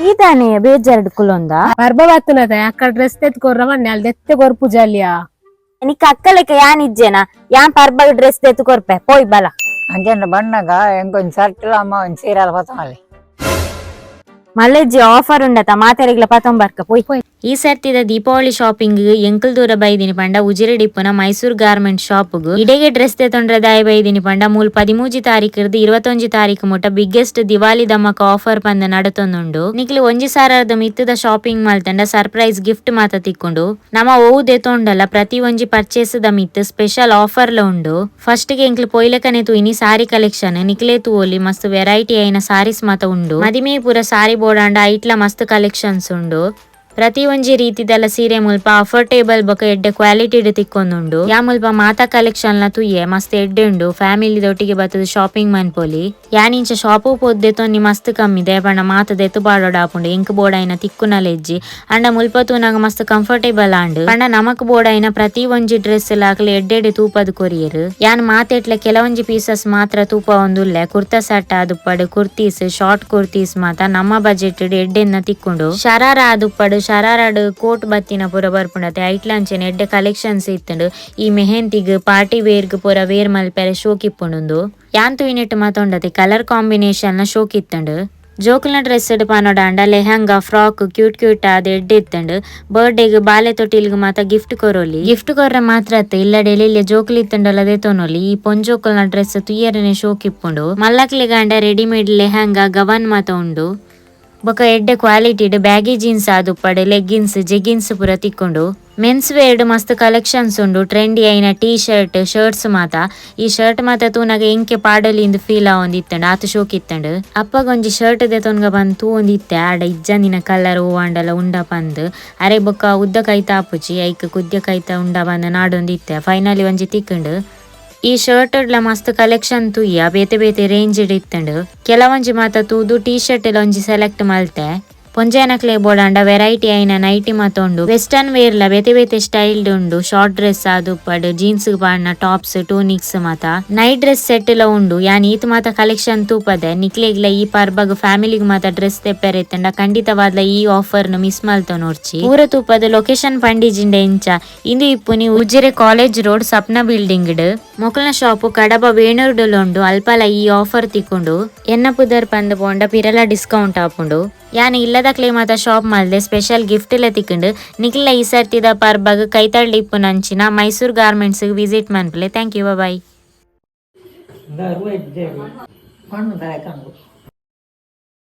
ಈತಾನೆ ಬೇಜಾರ್ಡ್ ಕುಲೊಂದ. ಪರ್ಬ ಬತ್ತನದ ಅಕ್ಕ ಡ್ರೆಸ್ ತೆತ್ಕೊರ್ರ ಮಣ್ಣೆ ಅಲ್ಲಿ ದೆತ್ತೆ ಕೊರ್ಪು ಜಲ್ಯ. ನಿಕ್ಕ ಅಕ್ಕಲೆಕ್ಕ ಯಾನ್ ಇಜ್ಜೆನಾ? ಯಾನ್ ಪರ್ಬಗ್ ಡ್ರೆಸ್ ದೆತ್ತು ಕೊರ್ಪೆ, ಪೋಯ್ ಬಲ. ಅಂಚೆನ ಬಣ್ಣಗ ಎಂಕೊಂಜಿ ಸರ್ಟ್ಲ ಅಮ್ಮ ಒಂಜಿ ಸೀರೆಲ ಪತ್ತೊಂಬಲ್ಲಿ. ಮಲ್ಲೆಜ್ಜಿ, ಆಫರ್ ಉಂಡತ, ಮಾತೆರೆಗ್ಲ ಪತೊಂಬರ್ಕ ಪೋಯ್ ಪೋಯ್. ಈ ಸರ್ತಿದ ದೀಪಾವಳಿ ಶಾಪಿಂಗ್ ಎಂಕಲ್ ದೂರ ಬೈದಿನಿ ಪಂಡ ಉಜಿರೆಡಿಪ್ಪುನ ಮೈಸೂರ್ ಗಾರ್ಮೆಂಟ್ ಶಾಪ್. ಇಡೆಗೆ ಡ್ರೆಸ್ ತೊಂಡ್ರೆ ದಾಯ ಬೈದಿನಿ ಪಂಡ ಮೂಲ್ 13 ತಾರೀಕಿರ್ದು 21 ತಾರೀಕು ಮುಟ್ಟ ಬಿಗ್ಗೆಸ್ಟ್ ದಿವಾಲಿ ದಮಕ ಆಫರ್ ಪಂದ್ ನಡತೊಂದುಂಡು. ನಿಕ್ಲು ಒಂಜಿ ಸಾರದ ಮಿತ್ತದ ಶಾಪಿಂಗ್ ಮಲ್ತಂಡ ಸರ್ಪ್ರೈಸ್ ಗಿಫ್ಟ್ ಮಾತ ತಿಕ್ಕೊಂಡು. ನಮ ಒವು ದೆತೊಂಡಲ ಪ್ರತಿ ಒಂಜಿ ಪರ್ಚೇಸ್ ದ ಮಿತ್ತ್ ಸ್ಪೆಷಲ್ ಆಫರ್ ಲ ಉಂಡು. ಫಸ್ಟ್ ಗೆ ಎಂಕ್ಲು ಪೊಯ್ಲಕನೆ ತೂಯಿನಿ ಸಾರಿ ಕಲೆಕ್ಷನ್. ನಿಕ್ಲೆ ತೂವೊಲಿ, ಮಸ್ತ್ ವೆರೈಟಿ ಆಯಿನ ಸಾರೀಸ್ ಮಾತ ಉಂಡು. ಮದಿಮೆ ಪೂರ ಸಾರಿ ಬೋಡಾಂಡ ಐಟ್ಲ ಮಸ್ತ್ ಕಲೆಕ್ಷನ್ಸ್ ಉಂಡು. ಪ್ರತಿ ಒಂಜಿ ರೀತಿದಲ ಸೀರೆ ಮುಲ್ಪ ಅಫೋರ್ಡೇಬಲ್ ಬೊಕ ಎಡ್ಡೆ ಕ್ವಾಲಿಟಿ ತಿಕ್ಕೊಂದುಂಡು. ಯಾ ಮುಲ್ಪ ಮಾತಾ ಕಲೆಕ್ಷನ್ ಲ ತೂಯೆ, ಮಸ್ತ್ ಎಡ್ಡೆ ಉಂಡು. ಫ್ಯಾಮಿಲಿ ದೊಟ್ಟಿಗೆ ಬತ್ತದ ಶಾಪಿಂಗ್ ಮನ್ಪೊಲಿ. ಯಾನಿಂಚ ಶಾಪು ಪೋದ್ ದೆತೊನ್ನಿ ಮಸ್ತ್ ಕಮ್ಮಿ ದೇಪಂಡ ಮಾತ ದೆತ್ತು ಬಾಡೋಡಾಪುಂಡು. ಎಂಕ್ ಬೋಡಾಯಿನ ತಿಕ್ಕುನಲೆಜ್ಜಿ. ಅಂಡ ಮುಲ್ಪ ತೂನಾಗ ಮಸ್ತ್ ಕಂಫರ್ಟೇಬಲ್ ಆಂಡ್. ಪಂಡ ನಮಕ್ ಬೋಡಾಯಿನ ಪ್ರತಿ ಒಂಜಿ ಡ್ರೆಸ್ ಲಾಕ್ಲೆ ಎಡ್ಡೆಡೆ ತೂಪದ್ ಕೊರಿಯೆರ್. ಯಾನ್ ಮಾತೆಟ್ಲ ಕೆಲವೊಂಜಿ ಪೀಸಸ್ ಮಾತ್ರ ತೂಪ ಒಂದುಲ್ಲೆ. ಕುರ್ತಾ ಸೆಟ್ ಆದುಪ್ಪಡು, ಕುರ್ತೀಸ್, ಶಾರ್ಟ್ ಕುರ್ತೀಸ್ ಮಾತ ನಮ್ಮ ಬಜೆಟ್ ಎಡ್ಡೆನ್ನ ತಿಕ್ಕುಂಡು. ಶರಾರ ಆದುಪ್ಪಡು, ಶರಾರಡ್ ಕೋಟ್ ಬತ್ತಿನ ಪೂರ ಬರ್ಪುಂಡತೆ, ಐಟ್ಲಂಚನೆ ಎಡ್ಡೆ ಕಲೆಕ್ಷನ್ಸ್ ಇತ್ತುಂಡು. ಈ ಮೆಹಂದಿಗ್, ಪಾರ್ಟಿ ವೇರ್ಗ್ ಪೂರ ವೇರ್ ಮಲ್ಪೆರೆ ಶೋಕ್ ಇಪ್ಪುಂಡುಂದು. ಯಾನ್ ತೂಯಿನೆಟ್ ಮಾತ ಉಂಡತೆ, ಕಲರ್ ಕಾಂಬಿನೇಷನ್ ನ ಶೋಕ್ ಇತ್ತುಂಡು. ಜೋಕುಲ್ನ ಡ್ರೆಸ್ ಪನೊಡಾಂಡ ಲೆಹಂಗಾ, frock cute cute ಆದ್ ಎಡ್ಡೆ ಇತ್ತುಂಡು. ಬರ್ಡೇಗ್, ಬಾಲೆ ತೊಟಿಲ್ಗ್ ಮಾತ ಗಿಫ್ಟ್ ಕೊರೊಲಿ. ಗಿಫ್ಟ್ ಕೊರ್ರೆ ಮಾತ್ರ ಅತ್ತೆ, ಇಲ್ಲಡೆ ಎಲ್ಲಿ ಜೋಕುಲು ಇತ್ತುಂಡಲ ದೆತೊನೊಲಿ. ಈ ಪೊಂಜೋಕುಲ್ನ ಡ್ರೆಸ್ ತುಯ್ಯರನೆ ಶೋಕ್ ಇಪ್ಪುಂಡು. ಮಲ್ಲಕ್ಲೆಗಾಂಡ ರೆಡಿಮೇಡ್ ಲೆಹಂಗಾ, ಗವನ್ ಮಾತ ಉಂಡು. ಬೊಕ ಎಡ್ಡೆ ಕ್ವಾಲಿಟಿಡ್ ಬ್ಯಾಗಿ ಜೀನ್ಸ್ ಆದುಪ್ಪಡು, ಲೆಗ್ಗಿನ್ಸ್, ಜೆಗಿನ್ಸ್ ಪೂರ ತಿಕ್ಕೊಂಡು. ಮೆನ್ಸ್ ವೇರ್ಡ್ ಮಸ್ತ್ ಕಲೆಕ್ಷನ್ಸ್ ಉಂಡು. ಟ್ರೆಂಡಿ ಆಯಿನ T shirt, shirts ಮಾತ. ಈ ಶರ್ಟ್ ಮಾತ ತೂನಾಗ ಎಂಕೆ ಪಾಡಲಿ ಇಂದು ಫೀಲ್ ಆವೊಂದಿತ್ತಂಡು, ಆತ್ ಶೋಕ್ ಇತ್ತಂಡು. ಅಪ್ಪಗೊಂಜಿ ಶರ್ಟ್ ದೆತೊನ್ಗ ಬಂದ್ ತೂವೊಂದಿತ್ತೆ, ಆಡ ಇಜ್ಜಂದಿನ ಕಲರ್ ಹೂವಾಂಡಲ ಉಂಡ ಪಂದ್. ಅರೆ ಬೊಕ್ಕ ಉದ್ದ ಕೈತ ಆಪುಜಿ, ಐಕ್ ಕುದ್ಯ ಕೈತ ಉಂಡ ಬಂದ್ ನಾಡೊಂದಿತ್ತೆ. ಫೈನಲಿ ಒಂಜಿ ತಿಕ್ಕುಂಡು. ಈ ಶರ್ಟ್ ಲ ಮಸ್ತ್ ಕಲೆಕ್ಷನ್ ತೂಯ, ಬೇತೆ ಬೇತೆ ರೇಂಜ್ ಇತ್ತಂಡು. ಕೆಲವೊಂಜಿ ಮಾತ ತೂದು ಟೀ ಶರ್ಟ್ ಎಲ್ಲ ಒಂಜಿ ಸೆಲೆಕ್ಟ್ ಮಲ್ತೆ. ಪೊಂಜೆನಕ್ಲೆ ಬೋಡಾಂಡ ವೆರೈಟಿ ಆಯಿನ ನೈಟಿ ಮಾತ ಉಂಡು. ವೆಸ್ಟರ್ನ್ ವೇರ್ ಲ ಬೇತೆ ಬೇತೆ ಸ್ಟೈಲ್ ಉಂಡು. ಶಾರ್ಟ್ ಡ್ರೆಸ್ ಆದುಪ್ಪಡ್, ಜೀನ್ಸ್ ಪಾಡ್ನ ಟಾಪ್ಸ್, ಟೂನಿಕ್ಸ್ ಮಾತ, night dress set ಎಲ್ಲ ಉಂಡು. ಯಾನ್ ಈತ್ ಮಾತ ಕಲೆಕ್ಷನ್ ತೂಪದೆ. ನಿಕ್ಲೆಗ್ಲ ಈ ಪರ್ಬಗ್ ಫ್ಯಾಮಿಲಿಗ್ ಮಾತ ಡ್ರೆಸ್ ತೆಪ್ಪೆರೆ ಇತ್ತಂಡ ಖಂಡಿತವಾದ್ಲ ಈ ಆಫರ್ ನು ಮಿಸ್ ಮಲ್ತ ನೋಡ್ಚಿ. ಪೂರ ತೂಪದ ಲೊಕೇಶನ್ ಪಂಡಿಜಿಂಡ ಇಂಚ ಇಂದು ಇಪ್ಪುನಿ Ujire college road, Sapna building. ಮೊಕಲ್ನ ಶಾಪ್ ಕಡಬ ವೇಣೂರ್ಡುಲ ಉಂಡು. ಅಲ್ಪಲ ಈ ಆಫರ್ ತಿಕ್ಕೊಂಡು. ಎನ್ನ ಪುದರ್ ಪಂದ್ ಪೋಂಡ ಪಿರಲ ಡಿಸ್ಕೌಂಟ್ ಆಪುಂಡು. ಯಾನ್ ಇಲ್ಲದಕ್ಲೆ ಮಾತ ಶಾಪ್ ಮಲ್ದೆ, ಸ್ಪೆಷಲ್ ಗಿಫ್ಟ್ ಎಲ್ಲ ತಿಕ್ಕಂಡು. ನಿಕ್ಲ ಈ ಸರ್ತಿದ ಪರ್ಬಗ್ ಕೈತಳ್ಳಿ ಇಪ್ಪುನಂಚಿನ ಮೈಸೂರ್ ಗಾರ್ಮೆಂಟ್ಸ್ ವಿಸಿಟ್ ಮನ್ಪುಲೆ. Thank you, bye. ಮಣ್ಣು ತಲೆ ಕಂಡು.